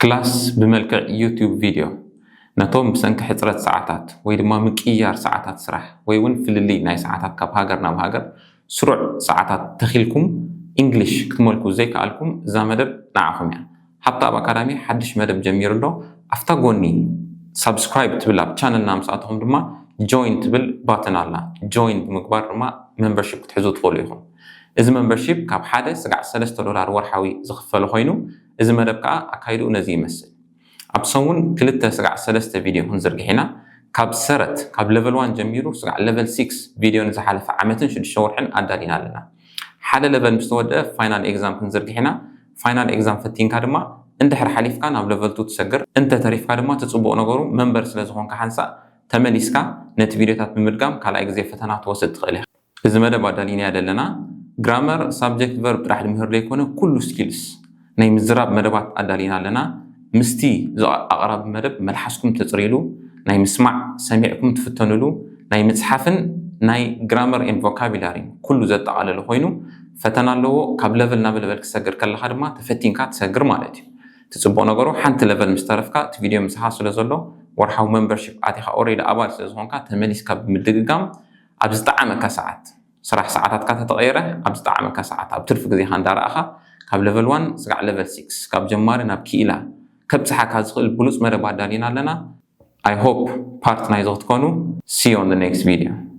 ክላስ ብመልክዕ ዩቲዩብ ቪድዮ ነቶም ብሰንኪ ሕፅረት ሰዓታት ወይ ድማ ምቅያር ሰዓታት ስራሕ ወይ እውን ፍልልይ ናይ ሰዓታት ካብ ሃገር ናብ ሃገር ስሩዕ ሰዓታት ተኺልኩም ኢንግሊሽ ክትመልኩ ዘይከኣልኩም እዛ መደብ ንዓኹም እያ። ሃብታብ ኣካዳሚ ሓድሽ መደብ ጀሚሩ ኣሎ። ኣብታ ጎኒ ሳብስክራይብ ትብል ኣብ ቻነልና ምስ ኣተኹም ድማ ጆይን ትብል ባተን ኣላ። ጆይን ብምግባር ድማ ሜምበርሺፕ ክትሕዙ ትኽእሉ ኢኹም። እዚ ሜምበርሺፕ ካብ ሓደ ስጋዕ ሰለስተ ዶላር ወርሓዊ ዝኽፈል ኮይኑ እዚ መደብ ከዓ ኣካይድኡ ነዚ ይመስል። ኣብ ሰሙን ክልተ ስጋዕ ሰለስተ ቪድዮ ክንዝርግሕ ኢና። ካብ ሰረት ካብ ለቨል ዋን ጀሚሩ ስጋዕ ለቨል ሲክስ ቪድዮ ንዝሓለፈ ዓመትን ሽዱሽተ ወርሕን ኣዳሊና ኣለና። ሓደ ለቨል ምስ ተወደአ ፋይናል ኤግዛም ክንዝርግሕ ኢና። ፋይናል ኤግዛም ፈቲንካ ድማ እንድሕር ሓሊፍካ ናብ ለቨል ቱ ትሰግር፣ እንተ ተሪፍካ ድማ እቲ ፅቡቕ ነገሩ መንበር ስለ ዝኾንካ ሓንሳእ ተመሊስካ ነቲ ቪድዮታት ብምድጋም ካልኣይ ግዜ ፈተና ትወስድ ትኽእል ኢኻ። እዚ መደብ ኣዳሊናያ ዘለና ግራመር፣ ሳብጀክት፣ ቨርብ ጥራሕ ድምህር ዘይኮነ ኩሉ ስኪልስ ናይ ምዝራብ መደባት ኣዳሊና ኣለና። ምስቲ እዚ ኣቕራቢ መደብ መልሓስኩም ተፅርይሉ፣ ናይ ምስማዕ ሰሚዕኩም ትፍተኑሉ፣ ናይ ምፅሓፍን ናይ ግራመር ኤንድ ቮካቡላሪ ኩሉ ዘጠቓለለ ኮይኑ ፈተና ኣለዎ። ካብ ለቨል ናብ ለቨል ክሰግር ከለኻ ድማ ተፈቲንካ ትሰግር ማለት እዩ። እቲ ፅቡቕ ነገሩ ሓንቲ ለቨል ምስ ተረፍካ እቲ ቪድዮ ምሳኻ ስለ ዘሎ ወርሓዊ ሜምበርሺፕ ኣቲኻ ኦሬዲ ኣባል ስለ ዝኾንካ ተመሊስካ ብምድግጋም ኣብ ዝጠዓመካ ሰዓት ስራሕ ሰዓታትካ ተተቐየረ ኣብ ዝጠዓመካ ሰዓት ኣብ ትርፊ ግዜኻ እንዳረኣኻ ካብ ለቨል ዋን ስጋዕ ለቨል ሲክስ ካብ ጀማሪ ናብ ክኢላ ከብፅሓካ ዝኽእል ብሉፅ መደብ ኣዳሊና ኣለና። I hope ፓርት ናይዚ ክትኮኑ። See you on the next video።